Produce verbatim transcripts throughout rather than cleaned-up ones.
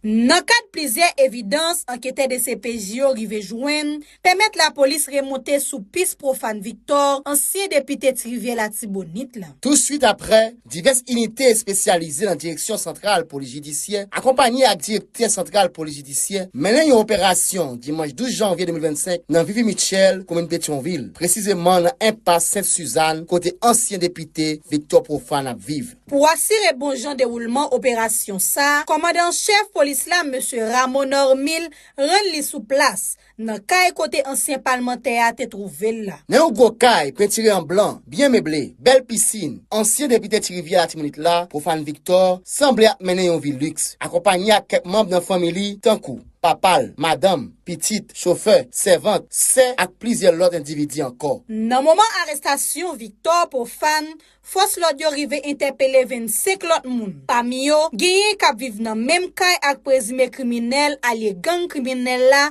Nan kad plizyè evidans anketè D C P J yo rive jwenn, pèmèt lapolis remonte sou pis Profane Victor, ansyen depite Ti Rivyè Latibonit la. Touswit aprè, divès inite espesyalize nan Direksyon Santral Polis Jidisyè, akonpanye ak Direktè Santral Polis Jidisyè, mennen yon operasyon dimanch douz janvye de mil vennsenk nan Vivi Mitchell, komin Petyonvil, presizeman nan enpas Sent Sizàn, kote ansyen depite Victor Profane ap viv. Pou asire bon jan dewoulman operasyon sa a, kòmandan an chèf polis la, mesye Rameau Normil, rann li sou plas, nan kay kote ansyen palmantè a te twouve l la. Nan yon gwo kay pentire an blan, byen meble, bèl pisin, ansyen depite Ti Rivyè Latibonit la, Profane Victor, sanble ap mennen yon vi liks, akonpanye ak kèk manm nan fanmi li, tankou papa l, madanm, pitit, chofè, sèvant, sè ak plizyè lòt endividi ankò. Nan moman arestasyon Victor Profane, fòs lòd yo rive entèpele vennsenk lòt moun. Pami yo, genyen k ap viv nan menm kay ak prezime kriminèl alye gang kriminèl la,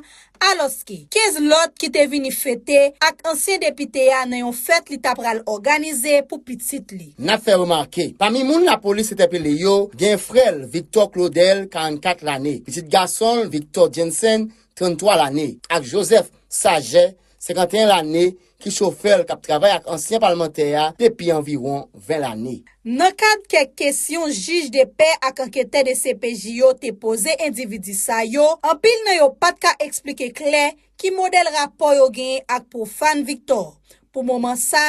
alòske kenz lòt ki te vini fete ak ansyen depite a nan yon fèt li ta pral òganize pou pitit li. N ap fè remake, pami moun lapolis entèpele yo, gen frè l, Victor Claudel, karannkat lane, pitit gason l, Victor Jensen, tranntwa lane, ak Joseph Saget, senkanteyen lane, ki chofè l k ap travay ak ansyen palmantè a depi anviwon ven lane. Nan kad kèk kesyon jij de pè ak anketè D C P J yo te poze endividi sa yo, anpil nan yo pa t ka eksplike klè ki modèl rapò yo genyen ak Profane Victor. Pou moman sa,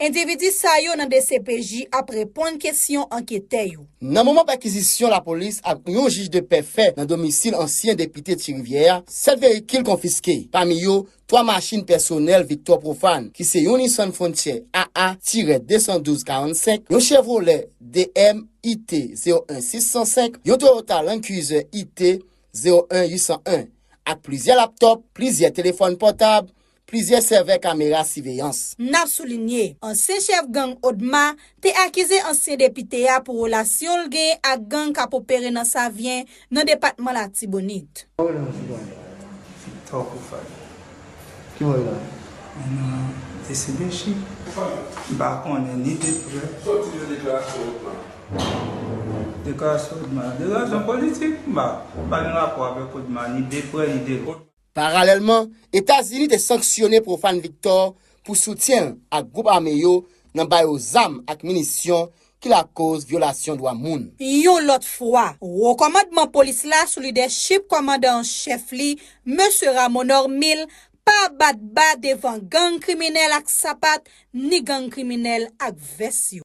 endividi sa yo nan D C P J ap reponn kesyon anketè yo. Nan moman pèkizisyon lapolis ak yon jij de pè fè nan domisil ansyen depite Ti Rivyè a, sèt veyikil konfiske, pami yo twa machin pèsonèl Victor Profane, ki se yon Nissan Frontier A A tirè de san douz karannsenk, yon Chevrolet D M I T zewo en sis san senk, yon Toyota Land Cruiser I T zewo en uit san en, ak plizyè laptòp, plizyè telefòn pòtab, plizyè sèvè kamera siveyans. N ap soulinye, ansyen chèf gang Odma te akize ansyen depite a pou relasyon l genyen ak gang k ap opere nan Savyen, nan depatman Latibonit. Victor Profane. Ki bò l la? Nan D C P J. M pa konnen ni de prè. Soti nan deklarasyon Odma. Deklarasyon Odma. Deklarasyon politik, m pa, m pa gen rapò avèk Odma, ni de prè, ni de lwen. Paralèlman, Etazini te sanksyone Profane Victor pou soutyen l ak gwoup ame yo nan ba yo zam ak minisyon ki lakoz vyolasyon dwa moun. Yon lòt fwa, wo kòmandman polis la sou lidèchip kòmandan an chèf li, mesye Rameau Normil, pa bat ba devan gang kriminèl ak sapat, ni gang kriminèl ak vès yo.